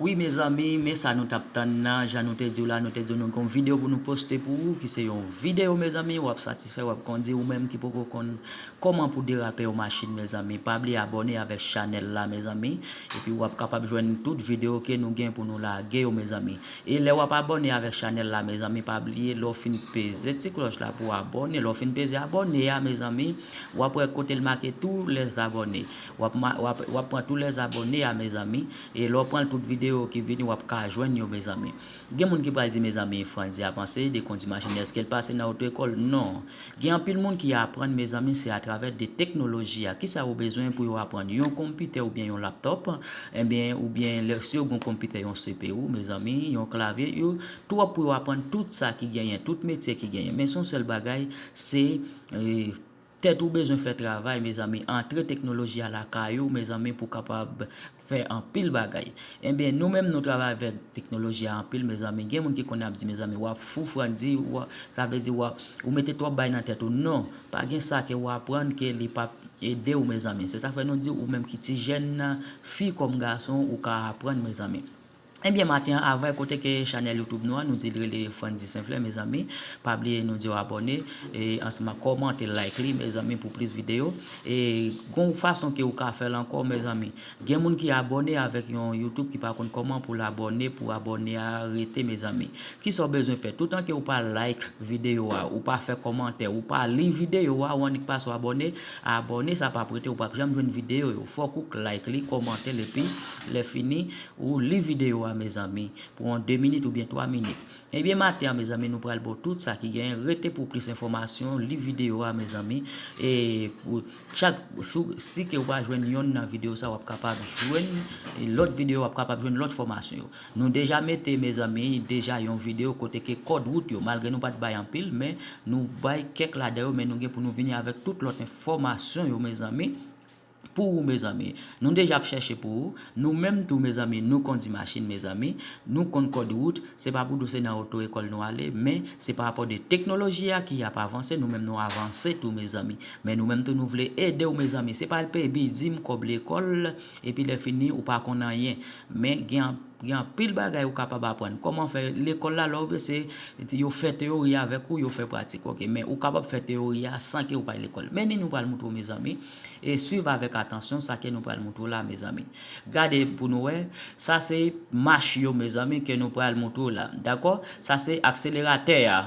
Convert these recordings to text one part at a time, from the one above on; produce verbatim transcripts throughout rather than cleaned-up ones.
Wi, mezanmi, men sa nou t ap tann nan. Jan nou te di w la, nou te di w nou gen yon videyo pou nou poste pou ou, ki se yon videyo, mezanmi, w ap satisfè, w ap kondi, ou menm ki poko konn kòman pou derape yon machin, mezanmi. Pa bliye abòne avèk chanèl la, mezanmi. Epi w ap kapab jwenn tout videyo ke nou gen pou nou lage yo, mezanmi. E lè w ap abòne avèk chanèl la, mezanmi, pa bliye, lè w fin peze ti klòch la pou abòne, lè w fin peze abòne a, mezanmi, w ap wè kote l make tous les abonnés. W ap, w ap, w ap pran tous les abonnés a, mezanmi. E lè w pran tout videyo ki vini, w ap ka jwenn yo, mezanmi. Gen moun ki pral di, mezanmi, Frantz avanse, de kondi machin, èske l pase nan oto ekòl? Non. Gen anpil moun ki aprann, mezanmi, se atravè de teknoloji a. Kisa yo bezwen pou yo aprann? Yon konpitè oubyen yon laptòp, ebyen, oubyen lè, si yo gen yon konpitè, yon C P U, mezanmi, yon klavye, yo twòp pou yo aprann tout sa ki genyen, tout metye ki genyen. Men se yon sèl bagay, se, e, tèt ou bezwen fè travay, mezanmi. Antre teknoloji a lakay ou, mezanmi, pou kapab fè anpil bagay. Ebyen, nou menm nou travay avèk teknoloji a anpil, mezanmi. Gen moun ki konn ap di, mezanmi, w ap fou, Frantz, w a, sa vle di w a, ou mete twòp bagay nan tèt ou. Non, pa gen sa ke w aprann ke li p ap ede w, mezanmi. Se sa k fè nou di, ou menm ki ti jèn, fi kòm gason, ou ka aprann, mezanmi. Ebyen, maten an, avè kote ke chanèl YouTube nou an, nou di l rele Frantz Saint Fleur, mezanmi. Pa bliye nou di w abòne, e ansanm ak kòmante, like li, mezanmi, pou plis videyo. E gon fason ke ou ka fè l ankò, mezanmi. Gen moun ki abòne avèk yon YouTube ki pa konn kòman pou l abòne, pou abòne a rete, mezanmi. Kisa w bezwen fè? Toutan ke ou pa like videyo a, ou pa fè kòmantè, ou pa li videyo a, ou annik pase w abòne, abòne sa p ap rete, ou p ap janm jwenn videyo yo. Fòk ou like li, kòmante l, epi lè fini, ou li videyo a, mezanmi, pou yon de minit oubyen twa minit. Ebyen, maten an, mezanmi, nou pral ba w tout sa ki genyen. Rete pou plis enfòmasyon, li videyo a, mezanmi. E pou chak, si, si ke w pa jwenn yonn nan videyo sa, w ap kapab jwenn, e lòt videyo, w ap kapab jwenn lòt fòmasyon yo. Nou deja mete, mezanmi, deja yon videyo kote ke kòd wout yo, malgre nou pa t bay anpil, men nou bay kèk ladan yo, men nou gen pou nou vini avèk tout lòt enfòmasyon yo, mezanmi. Pou ou, mezanmi. Nou deja ap chèche pou ou. Nou menm tou, mezanmi, nou kondi machin, mezanmi. Nou konn kòd wout. Se pa pou di w se nan oto ekòl nou ale, men se pa rapò de teknoloji a ki ap avanse, nou menm nou avanse tou, mezanmi. Men nou menm tou, nou vle ede w, mezanmi. Se pa al peye bidim, kòb lekòl, epi lè fini, ou pa konn anyen. Men gen, gen anpil bagay ou kapab aprann. Kòman fè lekòl la, lè w vle, se yo fè teyori avèk ou, yo fè pratik, oke. Men ou kapab fè teyori a san ke ou pa al lekòl. Men ni nou pral montre w, mezanmi. E swiv avèk atansyon sa ke nou pral montre w la, mezanmi. Gade pou nou wè, sa se mach yo, mezanmi, ke nou pral montre w la. Dakò? Sa se akseleratè a,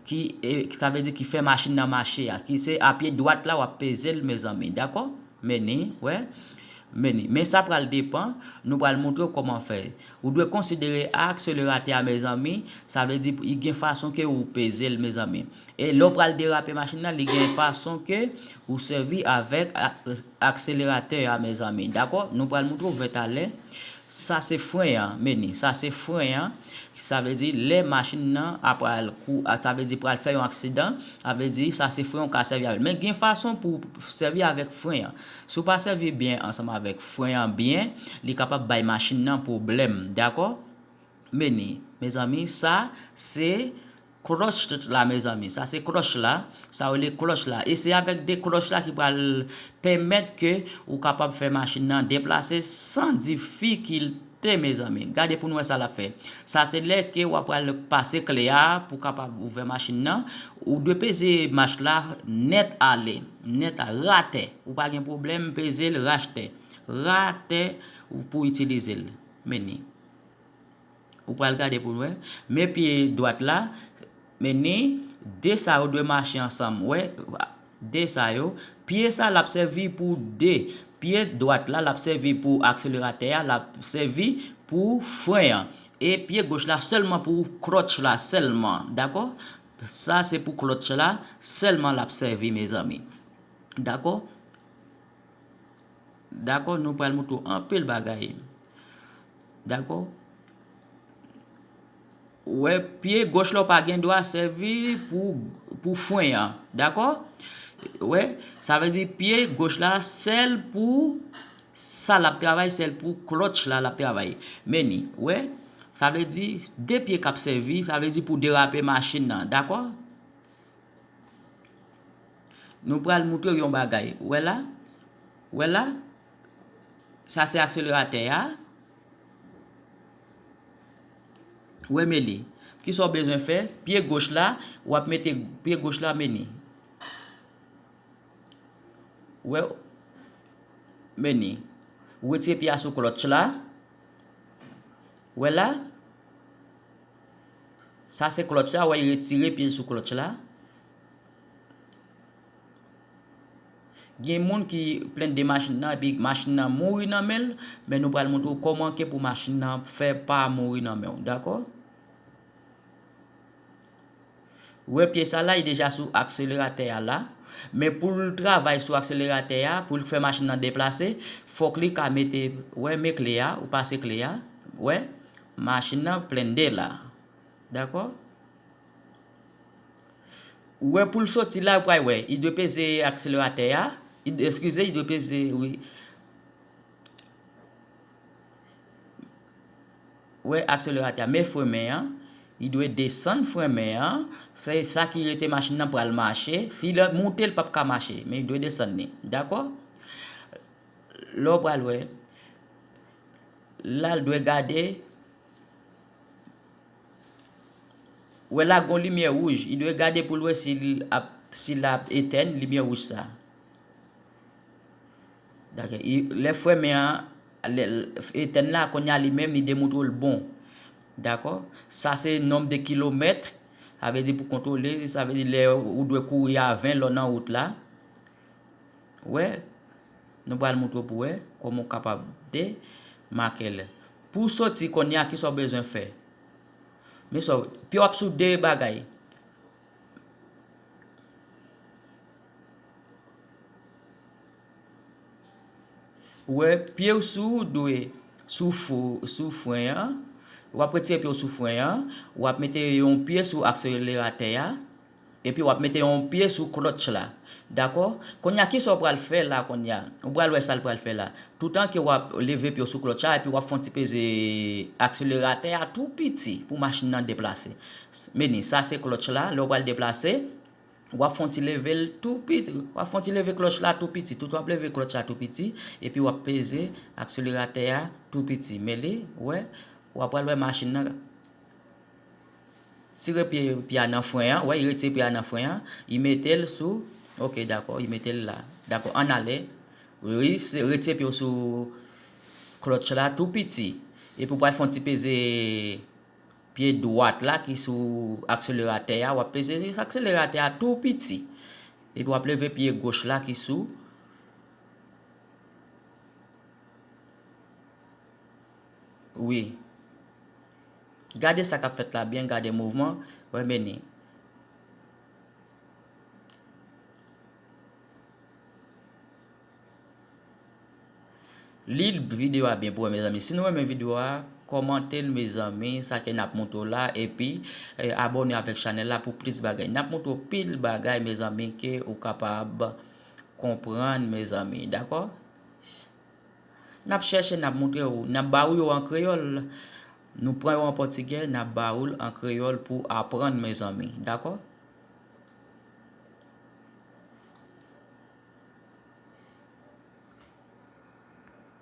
ki, e, sa vle di ki fè machin nan mache a, ki se a pye dwat la w ap peze l, mezanmi. Dakò? Men ni, wè? Men ni. Men sa pral depann, nou pral montre w kòman fè. Ou dwe konsidere akseleratè a, mezanmi, sa vle di li gen fason ke ou peze l, mezanmi. E lè w pral derape machin nan, li gen fason ke ou sèvi avèk a-, akseleratè a, mezanmi. Dakò? Nou pral montre w vè talè. Sa se fren an, men ni. Sa se fren an. Sa vle di lè machin nan ap pral kou-, a, sa vle di pral fè yon aksidan, sa vle di sa se fren ou ka sèvi avè l. Men gen fason pou w sèvi avèk fren an. Si w pa sèvi byen ansanm avèk fren an byen, li kapab bay machin nan pwoblèm. Dakò? Men ni, mezanmi, sa se klòch la, mezanmi. Sa se klòch la. Sa rele klòch la. E se avèk de klòch la ki pral pèmèt ke ou kapab fè machin nan deplase san difikilte, mezanmi. Gade pou n wè sa l ap fè. Sa se lè ke w ap pral pase kle a pou kapab ouvè machin nan. Ou dwe peze mach la nèt ale. Nèt a, ratè. Ou pa gen pwoblèm, peze l ratè. Ratè ou pou itilize l. Men ni. Ou pral gade pou n wè. Men pye dwat la, men ni, de sa yo dwe mache ansanm. Wè, de sa yo. Pye sa l ap sèvi pou de. Pye dwat la, l ap sèvi pou akseleratè a, l ap sèvi pou fren an. E pye goch la sèlman pou klòch la sèlman. Dakò? Sa se pou klòch la sèlman l ap sèvi, mezanmi. Dakò? Dakò, nou pral montre w anpil bagay. Dakò? Wè, pye goch la w pa gen dwa sèvi pou, pou fren an. Dakò? Wè, sa vle di pye goch la sèl pou sa l ap travay, sèl pou klòch la l ap travay. Men ni, wè, sa vle di de pye k ap sèvi, sa vle di pou derape machin nan. Dakò? Nou pral montre w yon bagay. Wè la? Wè la? Sa se akseleratè a. Wè, men li. Kisa w bezwen fè? Pye goch la, w ap mete pye goch la, men li. Wè, men li. Ou retire pye a sou klòtch la. Wè la. Sa se klòtch la, wè, li retire pye sou klòtch la. Gen moun ki plenn de machin nan, epi machin nan mouri nan men l, men nou pral montre w kòman ke pou machin nan fè pa mouri nan men w, dakò? Ou wè pye sa la, li deja sou akseleratè a la. Men pou l travay sou akseleratè a, pou l fè machin nan deplase, fòk li ka mete, wè, men kle a, ou pase kle a, wè, machin nan plenn de la. Dakò? Ou wè pou l soti la, ou pral wè, li dwe peze akseleratè a, li, eskize, li dwe peze, wi. Wè akseleratè a, men fremen an, li dwe desann fremen an, se sa ki rete machin nan pral mache, si l ap monte, l p ap ka mache, men li dwe desann li, dakò? Lè w pral wè, la l dwe gade, wè la gon limyè wouj, li dwe gade pou l wè si l ap, si l ap etèn limyè wouj sa. Dakò. I, lè fremen an, lè, etèn la, kounye a li menm, li demontre w l bon. Dakò? Sa se nonb de kilomèt, sa vle di pou kontwole, sa vle di lè ou dwe kouri a ven lè w nan wout la. Wè, nou pral montre w pou wè kòman w kapab demake l. Pou w soti kounye a, kisa w bezwen fè? Men sa, pye w ap sou de bagay. Ou wè, pye w sou dwe sou fou, sou fren an. W ap retire pye w sou fren an. W ap mete yon pye sou akseleratè a. Epi w ap mete yon pye sou klòtch la. Dakò? Kounye a, kisa w pral fè la kounye a? Ou pral wè sa l pral fè la. Toutan ke w ap leve pye w sou klòtch la, epi w ap fè yon ti peze akseleratè a tou piti pou machin nan deplase. S-, men li, sa se klòtch la. Lè w pral deplase, w ap fè yon ti leve l tou piti. W ap fè yon ti leve klòtch la tou piti. Tout w ap leve klòtch la tou piti. Epi w ap peze akseleratè a tou piti. Men li, wè, w ap pral wè machin nan. Tire pye, pye a nan fren an. Wè, li retire pye a nan fren an. Li mete l sou. Ok, dakò, li mete l la. Dakò, ann ale. Wi, se, retire pye w sou klòtch la tou piti. Epi w pral fè yon ti peze pye dwat la ki sou akseleratè a. W ap peze akseleratè a tou piti. Epi w ap leve pye goch la ki sou Wi. Gade sa k ap fèt la byen, gade mouvman. Wè, men li. Li videyo a byen pou wè, mezanmi. Si nou renmen videyo a, kòmante l, mezanmi, sa ke n ap montre w la, epi, eh, abòne avèk chanèl la pou plis bagay. N ap montre w pil bagay, mezanmi, ke ou kapab konprann, mezanmi. Dakò? N ap chèche, n ap montre w, n ap ba ou yo an kreyòl. Nou pran yo an pòtigè, n ap ba ou l an kreyòl pou aprann, mezanmi. Dakò?